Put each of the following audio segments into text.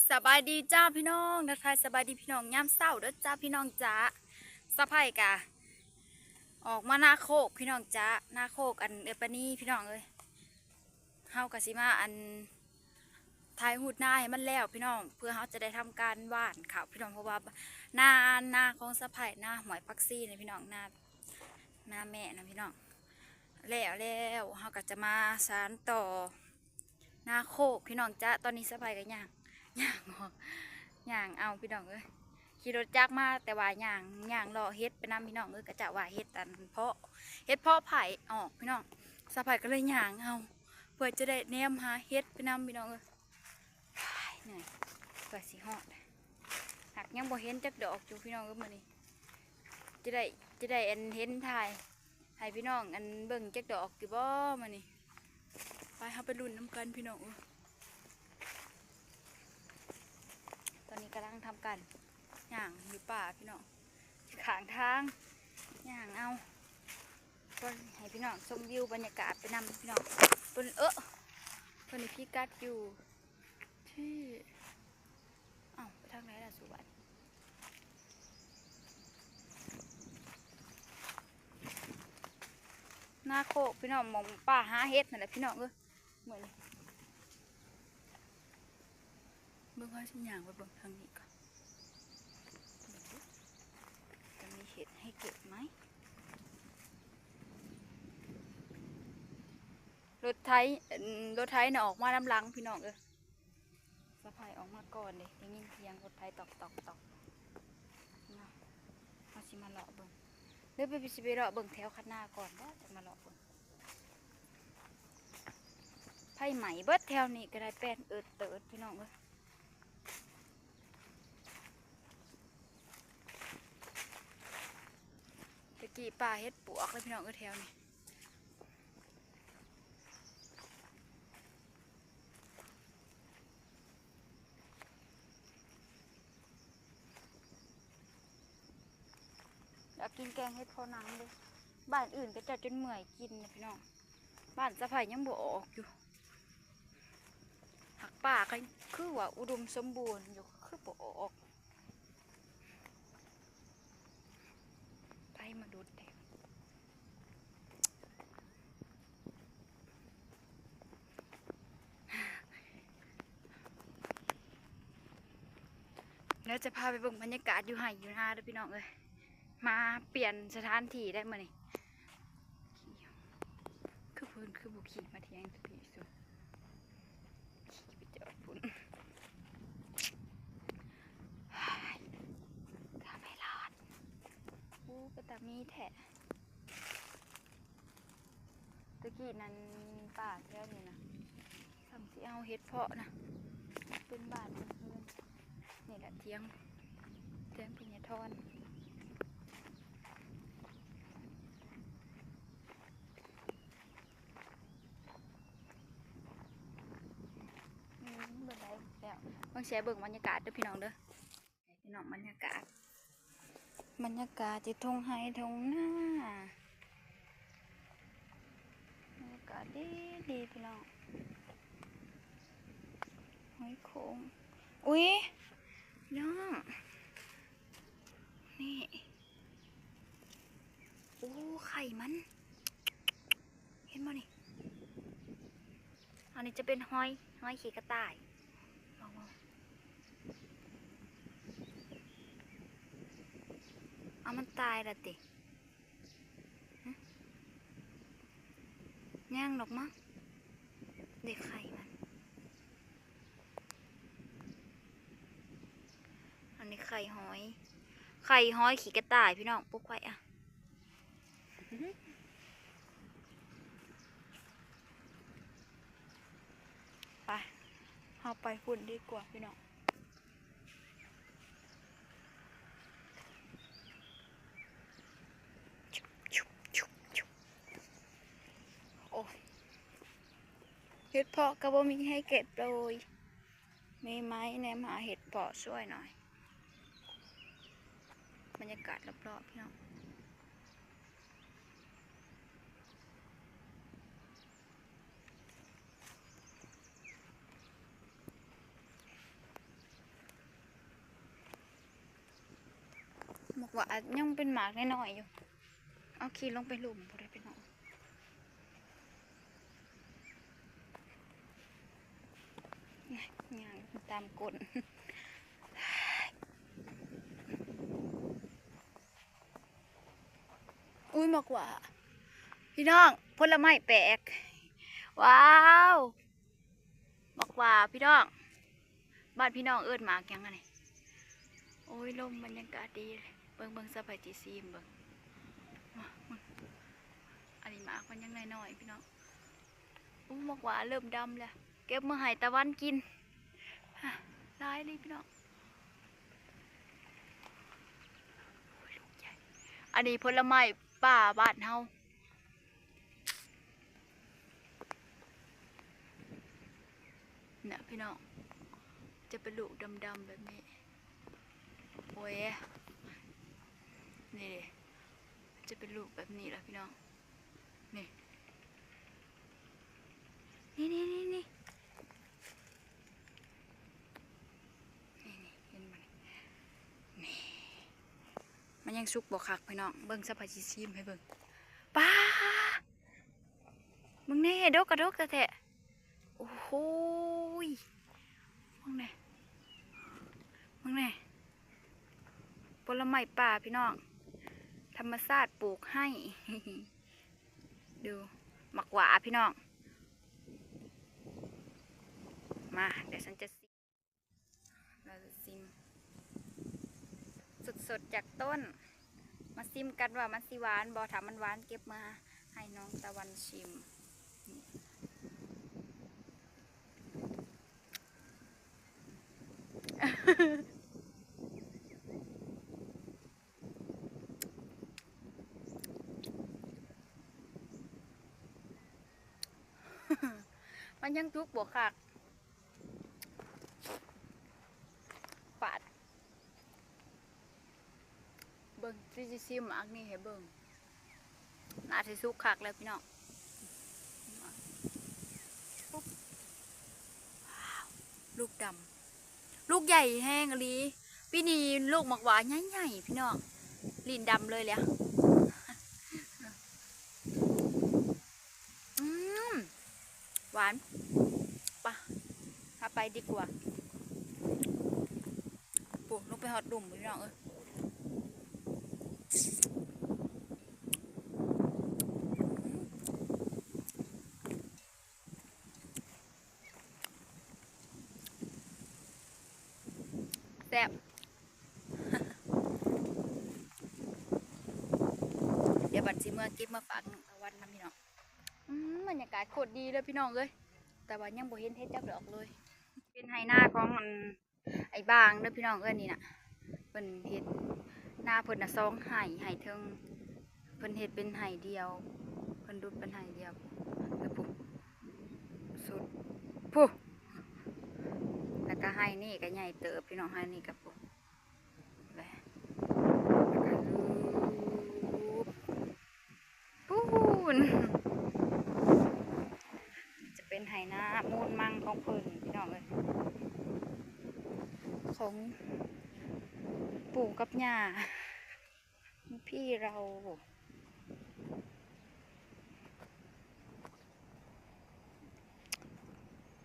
ສະບາຍດີຈ້າພີ່ນ້ອງ ທັກທາຍສະບາຍດີພີ່ນ້ອງຍາມເຊົ້າເດີ້ຈ້າພີ່ນ້ອງຈ້າ. ສາວໄພກະອອກມານາໂຄກພີ່ນ້ອງຈ້າ ນາໂຄກອັນເອື້ອຍປານີພີ່ນ້ອງເອີຍ. ເຮົາກະຊິມາອັນ ໄຖຮູດນາໃຫ້ມັນແລ້ວພີ່ນ້ອງ ເພື່ອເຮົາຈະໄດ້ທຳການຫວ່ານເຂົ້າພີ່ນ້ອງ ເພາະວ່ານາ ນາຂອງສາວໄພ ນາຫ້ວຍຜັກຊີນະພີ່ນ້ອງ ນາ ນາແມ່ນະພີ່ນ້ອງ. ແລ້ວ ແລ້ວເຮົາກະຈະມາສານຕໍ່ນາໂຄກພີ່ນ້ອງຈ້າ. ຕອນນີ້ສາວໄພກະຍ່າງ ຍ່າງ ຍ່າງເອົາພີ່ນ້ອງເອີຍ. ຂີ່ລົດຈັກມາ ແຕ່ວ່າຍ່າງ ຍ່າງເລາະເຫັດໄປນຳພີ່ນ້ອງເອີຍ. ກະຈະວ່າເຫັດອັນເພາະ ເຫັດເພາະໄຜ່ອອກພີ່ນ້ອງ ສາວໄພກະເລີຍຍ່າງເອົາ ເພື່ອຈະໄດ້ແນມຫາເຫັດໄປນຳພີ່ນ້ອງເອີຍ. ເມື່ອຍ ກວ່າຊິຮອດ ຫາກຍັງບໍ່ເຫັນຈັກດອກຢູ່ພີ່ນ້ອງເອີຍ. ມື້ນີ້ຈະໄດ້ ຈະໄດ້ອັນເຫັນຖ່າຍໃຫ້ພີ່ນ້ອງອັນເບິ່ງຈັກດອກຢູ່ບໍ່ມື້ນີ້. ໄປ ເຮົາໄປລຸ້ນນຳກັນພີ່ນ້ອງເອີຍ. ຕອນນີ້ກຳລັງທຳການຍ່າງຢູ່ປ່າພີ່ນ້ອງ ຂ້າງທາງ ຍ່າງເອົາ ເພື່ອໃຫ້ພີ່ນ້ອງຊົມວິວບັນຍາກາດໄປນຳພີ່ນ້ອງ. ເພິ່ນ ເອີ ເພິ່ນພິກັດຢູ່ທີ່ ເອົ້າ ໄປທາງໃດລະສຸບາດ? ນາໂຄກພີ່ນ້ອງ ໝ່ອງປ່າຫາເຫັດນັ້ນແຫຼະພີ່ນ້ອງເອີຍ. ເບິ່ງ ເບິ່ງ ເຮົາຊິຍ່າງໄປເບິ່ງທາງນີ້ກ່ອນ ເບິ່ງດູ ຈະມີເຫັດໃຫ້ເກັບໄໝ? ລົດໄຖ ລົດໄຖນະອອກມານຳຫຼັງພີ່ນ້ອງເອີຍ. ສາວໄພອອກມາກ່ອນເດ້ ໄດ້ຍິນສຽງລົດໄຖຕອກໆໆ ເນາະ. ເຮົາຊິມາເລາະເບິ່ງ ຫຼືໄປ ຊິໄປເລາະເບິ່ງແຖວຄັນນາກ່ອນບໍ ຈະມາເລາະເບິ່ງ. ໄຟໄໝ້ເບິດແຖວນີ້ກະໄດ້ ແປນເອີດເຕີດພີ່ນ້ອງເອີຍ. ແຕ່ກີ້ປ່າເຫັດປວກເລີຍພີ່ນ້ອງເອີຍແຖວນີ້. ຢາກກິນແກງເຫັດເພາະນາງເດ້. ບ້ານອື່ນເຂົາເຈົ້າຈົນເມື່ອຍກິນນະພີ່ນ້ອງ ບ້ານສາວໄພຍັງບໍ່ອອກຢູ່. ຫາກປ່າກະຄືວ່າອຸດົມສົມບູນຢູ່ ຄືບໍ່ອອກ. ໄຟມາດຸດແທ້ ແລ້ວຈະພາໄປເບິ່ງບັນຍາກາດຢູ່ໄຮ່ຢູ່ນາເດີ້ພີ່ນ້ອງເອີຍ. ມາປ່ຽນສະຖານທີ່ໄດ້ມື້ນີ້. ຄືເພິ່ນຄືບໍ່ຂີ່ມາທຽງແຕ່ພີ້ຊຸ ຂີ່ໄປຈອດພຸ້ນ. ຖ້າໄມ່ລອດ ໂອ້ ເປັນຕາມີແທ້. ຕະກີ້ນັ້ນປ່າແຖວນີ້ນະ ຊ່ຳຊິເອົາເຫັດເພາະນະ ເປັນບ້ານເປັນເຮືອນ. ນີ້ແຫຼະຖຽງ ຖຽງພະຍາທອນ. ອືມ ບໍ່ໄດ້ແລ້ວ ເບິ່ງ ຊິໃຫ້ເບິ່ງບັນຍາກາດເດີ້ພີ່ນ້ອງເດີ້. ພີ່ນ້ອງ ບັນຍາກາດ ບັນຍາກາດທີ່ທົ່ງໄຮ່ທົ່ງນາ ບັນຍາກາດດີໆ ພີ່ນ້ອງ. ຫອຍໂຂງ ອຸ້ຍ ພີ່ນ້ອງ ນີ້ ໂອ້ ໄຂ່ມັນ ເຫັນບໍ່ນີ້? ອັນນີ້ຈະເປັນຫອຍ ຫອຍຂີ້ກະຕ່າຍ ເອົາ ເອົາ ມັນຕາຍລະຕິ? ຫຶ ຍັງດອກມັ້ງ ເດ້ໄຂ່ມັນ. ອັນນີ້ໄຂ່ຫອຍ ໄຂ່ຫອຍຂີ້ກະຕ່າຍ ພີ່ນ້ອງ ປຸກໄວ້ອະ. ໄປ ເຮົາໄປພຸ້ນດີກວ່າພີ່ນ້ອງ. ໂອ້ຍ ເຫັດເພາະກະບໍ່ມີໃຫ້ເກັບເລີຍ. ມີໄໝແນມຫາເຫັດເພາະຊ່ວຍໜ້ອຍ. ບັນຍາກາດລອບໆ ພີ່ນ້ອງ. ວ່າຍັງເປັນໝາກນ້ອຍໆຢູ່ ເອົາຂີ່ລົງໄປລຸ່ມພຸ້ນເດ້ພີ່ນ້ອງ. ຍ່າງຕາມກົ້ນ ອຸ້ຍ ໝາກຫວ້າ ພີ່ນ້ອງ ຜົນລະໄມ້ແປກ ວ້າວ ໝາກຫວ້າພີ່ນ້ອງ ບ້ານພີ່ນ້ອງເອີ້ນໝາກຫຍັງອັນນີ້? ໂອ້ຍ ລົມບັນຍາກາດດີ ເບິ່ງ ເບິ່ງ ສະໄພຊິຊີມເບິ່ງ ອັນນີ້ໝາກມັນຍັງນ້ອຍໆ ພີ່ນ້ອງ. ໂອ້ ໝາກຫວ້າເລີ່ມດຳແລ້ວ ເກັບມາໃຫ້ຕາວັນກິນ ຫຼາຍເລີຍພີ່ນ້ອງ. ໂອ້ຍ ລູກໃຫຍ່ ອັນນີ້ຜົນລະໄມ້ປ່າບ້ານເຮົາ ນະພີ່ນ້ອງ ຈະເປັນລູກດຳໆແບບນີ້ ໂອ້ຍ ນີ້ເດ້ ຈະເປັນລູກແບບນີ້ລະພີ່ນ້ອງ ນີ້ ນີ້ໆໆໆ ນີ້ ນີ້ ເຫັນບໍ່ນີ້ ນີ້ ມັນຍັງສຸກບໍ່ຄັກພີ່ນ້ອງ ເບິ່ງ ສະພາຊິຊີມໃຫ້ເບິ່ງ ປ້າ ເບິ່ງແນ່ ດົກກະດົກແທ້ໆ ໂອ້ໂຫຍ ເບິ່ງແນ່ ເບິ່ງແນ່ ຜົນລະໄມ້ປ່າພີ່ນ້ອງ ທຳມະຊາດປູກໃຫ້ ດູ ໝາກຫວ້າພີ່ນ້ອງ ມາ ດຽວສັນຈະ ລະຊິມ ສົດໆຈາກຕົ້ນ ມາຊິມກັນວ່າມັນຊິຫວານບໍ່ ຖ້າມັນຫວານເກັບມາໃຫ້ນ້ອງຕາວັນຊິມ ມັນຍັງສຸກບໍ່ຄັກ ປາດ ເບິ່ງ ຊິຊິມໝາກນີ້ໃຫ້ເບິ່ງ ໜ້າຊິສຸກຄັກແລ້ວພີ່ນ້ອງ ລູກດຳ ລູກໃຫຍ່ແຮງອີ່ຫຼີ ປີນີ້ລູກໝາກຫວ້າໃຫຍ່ໆ ພີ່ນ້ອງ ລີ້ນດຳເລີຍແຫຼະ. ອືມ ຫວານ ປະ ເຮົາໄປດີກວ່າ ໂອ້ ລົງໄປຮອດລຸ່ມ ພີ່ນ້ອງເອີຍ ແຊບ ດຽວບັດຊິເມືອເກັບມາຝາກນ້ອງຕາວັນນຳ ພີ່ນ້ອງ. ອືມ ບັນຍາກາດໂຄດດີເລີຍພີ່ນ້ອງເອີຍ ແຕ່ວ່າຍັງບໍ່ເຫັນເຫັດຈັກດອກເລີຍ ເປັນໄຮ່ນາຂອງອັນ ໄອ້ບາງເດີພີ່ນ້ອງເອີຍ ນີ້ນະ ເພິ່ນເຮັດນາເພິ່ນນະສອງໄຮ່ ໄຮ່ເທິງເພິ່ນເຮັດເປັນໄຮ່ດຽວ ເພິ່ນດຸດເປັນໄຮ່ດຽວ ແລ້ວພຸ້ນ ສຸດພຸ້ນ ແລ້ວກະໄຮ່ນີ້ກະໃຫຍ່ເຕີບພີ່ນ້ອງ ໄຮ່ນີ້ກະ ປູນ ຈະເປັນໄຮ່ນາມູນມັງຂອງເພິ່ນພີ່ນ້ອງເອີຍ ຂອງປູ່ກັບຍ່າ ພີ່ເຮົາ.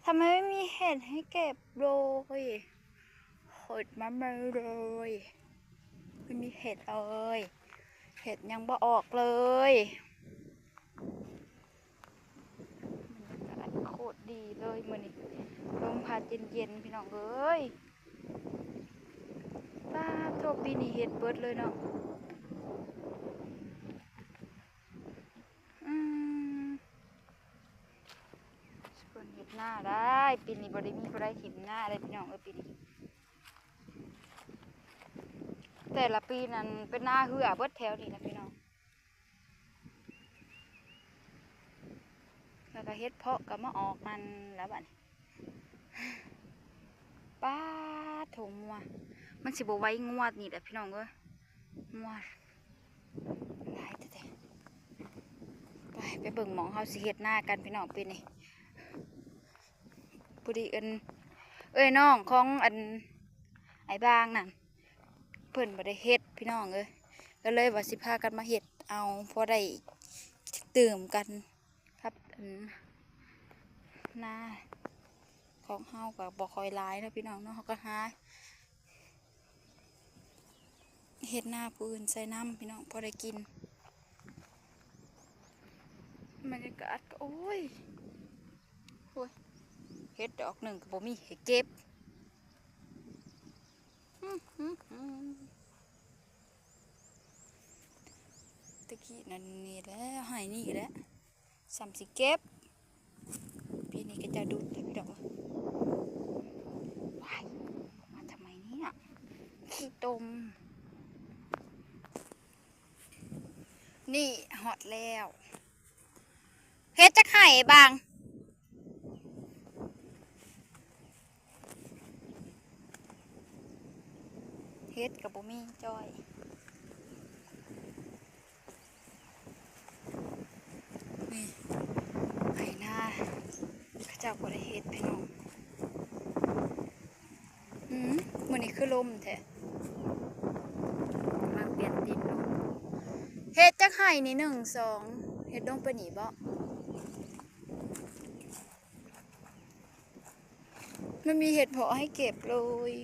ทำไมไม่มีเห็ดให้เก็บเลย เห็ดมาไม่เลย ไม่มีเห็ดเลย เห็ดยังบ่ออกเลย บรรยากาศโคตรดีเลยมื้อนี้ ลมพัดเย็นๆ พี่น้องเอ้ย ป๊าดโธ่ ปีนี้เห็ดเบิดเลยเนาะ อืม เพิ่นเฮ็ดนาได้ ปีนี้บ่ได้มีผู้ใดถิ่มนาเลยพี่น้องเอ้ย ปีนี้ แต่ละปีนั้นเป็นนาเหือเบิดแถวนี้นะพี่น้อง แล้วก็เห็ดเผาะก็มาออกมันแล้วบัดนี้ ป๊าดโธ่ งัว มันสิบ่ไหวงัวนี่แหละพี่น้องเอ้ย งัว หลายแท้ๆ ไป ไปเบิ่งหม่องเฮาสิเฮ็ดนากันพี่น้อง ปีนี้ พอดีอัน เอื้อยน้องของอัน ไอ้บางนั่น เพิ่นบ่ได้เฮ็ดพี่น้องเอ้ย ກໍເລີຍວ່າຊິພາກັນມາເຮັດເອົາ ພໍໄດ້ຕື່ມກັນກັບອັນນາຂອງເຮົາກໍບໍ່ຄ່ອຍຫຼາຍເນາະພີ່ນ້ອງເນາະ ເຮົາກໍຫາເຮັດນາຜູ້ອື່ນໃສ່ນຳພີ່ນ້ອງ ພໍໄດ້ກິນ. ບັນຍາກາດກໍ ໂອ້ຍ ໂອ້ຍ ເຫັດດອກໜຶ່ງກໍບໍ່ມີໃຫ້ເກັບ. ຕະກີ້ນັ້ນນີ້ແຫຼະ ໄຮ່ນີ້ແຫຼະ ສ່ຳຊິເກັບ. ປີນີ້ເຂົາເຈົ້າດຸດແທ້ພີ່ນ້ອງ. ວ້າຍ ມາທຳໄມເນຍ ຂີ້ຕົມ. ນີ້ຮອດແລ້ວ. ເຫັດຈັກໄຮ່ບາງ ເຫັດກໍບໍ່ມີຈ້ອຍ. ນີ້ໄຮ່ນາ ເຂົາເຈົ້າບໍ່ໄດ້ເຮັດພີ່ນ້ອງ. ອືມ ມື້ນີ້ຄືລົມແທ້ ກຳລັງປ່ຽນຕີນລົງ. ເຫັດຈັກໄຮ່ນີ້ ໜຶ່ງ ສອງ ເຫັດລົງໄປນີ້ບໍ? ມັນມີເຫັດເຜາະໃຫ້ເກັບເລີຍ.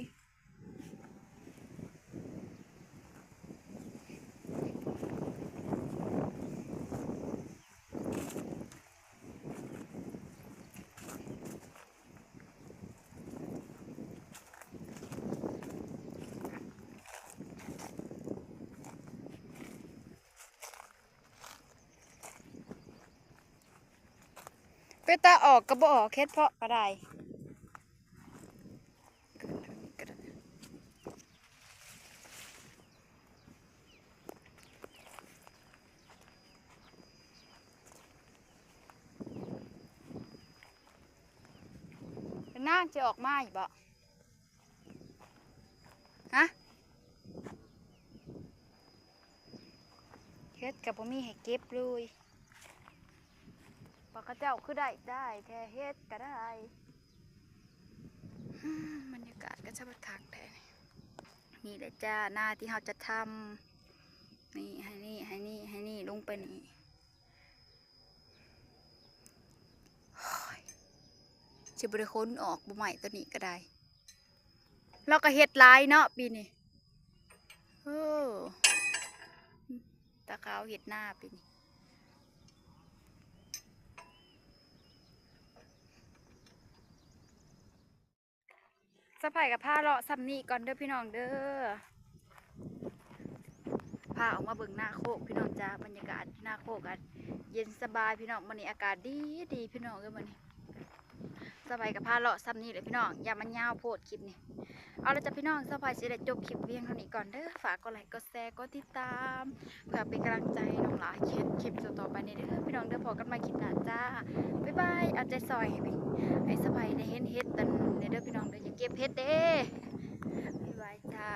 ເປັນຕາອອກກໍບໍ່ອອກ ເຫັດເຜາະກໍໄດ້. ນາງຈະອອກມາຢູ່ບໍ? ຮະ? ເຫັດກໍບໍ່ມີໃຫ້ເກັບເລີຍ. ວ່າເຂົາເຈົ້າຄືໄດ້ ໄດ້ແທ້ ເຫັດກໍໄດ້. ອືມ ບັນຍາກາດກໍຊ່າງຄັກແທ້. ນີ້ແຫຼະຈ້າ ນາທີ່ເຮົາຈະທຳ ນີ້ ໃຫ້ນີ້ ໃຫ້ນີ້ ໃຫ້ນີ້ ລົງໄປນີ້. ໂອ້ຍ ຊິບໍ່ໄດ້ຂົນອອກບໍ່ໄມ້ຕົວນີ້ກໍໄດ້. ລາວກໍເຮັດຫຼາຍເນາະປີນີ້. ໂອ້ ຕາຂາວເຮັດນາປີນີ້. ສະໃພ້ກໍພາເລາະສ່ຳນີ້ກ່ອນເດີພີ່ນ້ອງເດີ. ພາອອກມາເບິ່ງນາໂຄກພີ່ນ້ອງຈ້າ. ບັນຍາກາດນາໂຄກກໍເຢັນສະບາຍພີ່ນ້ອງ. ມື້ນີ້ອາກາດດີໆ ພີ່ນ້ອງເອີຍ ມື້ນີ້. ສະໃພ້ກໍພາເລາະສ່ຳນີ້ແຫຼະພີ່ນ້ອງ ຢ່າມັນຍາວໂພດຄລິບນີ້. ເອົາລະຈ້າພີ່ນ້ອງ ສະໃພ້ຊິໄດ້ຈົບຄລິບພຽງເທົ່ານີ້ກ່ອນເດີ. ຝາກກົດໄລ ກົດແຊ ກົດຕິດຕາມ ເພື່ອເປັນກຳລັງໃຈໃຫ້ນ້ອງຫຼ້າເຮັດຄລິບຕໍ່ໆໄປແດ່ເດີພີ່ນ້ອງເດີ. ພໍ້ກັນໃໝ່ຄລິບໜ້າຈ້າ ບາຍບາຍ. ເອົາໃຈຊ່ອຍໃຫ້ ໃຫ້ສະໃພ້ໄດ້ເຫັນເຫັດອັນນີ້ເດີພີ່ນ້ອງເດີ. ຢ່າເກັບເຫັດເດ້. ບາຍບາຍຈ້າ.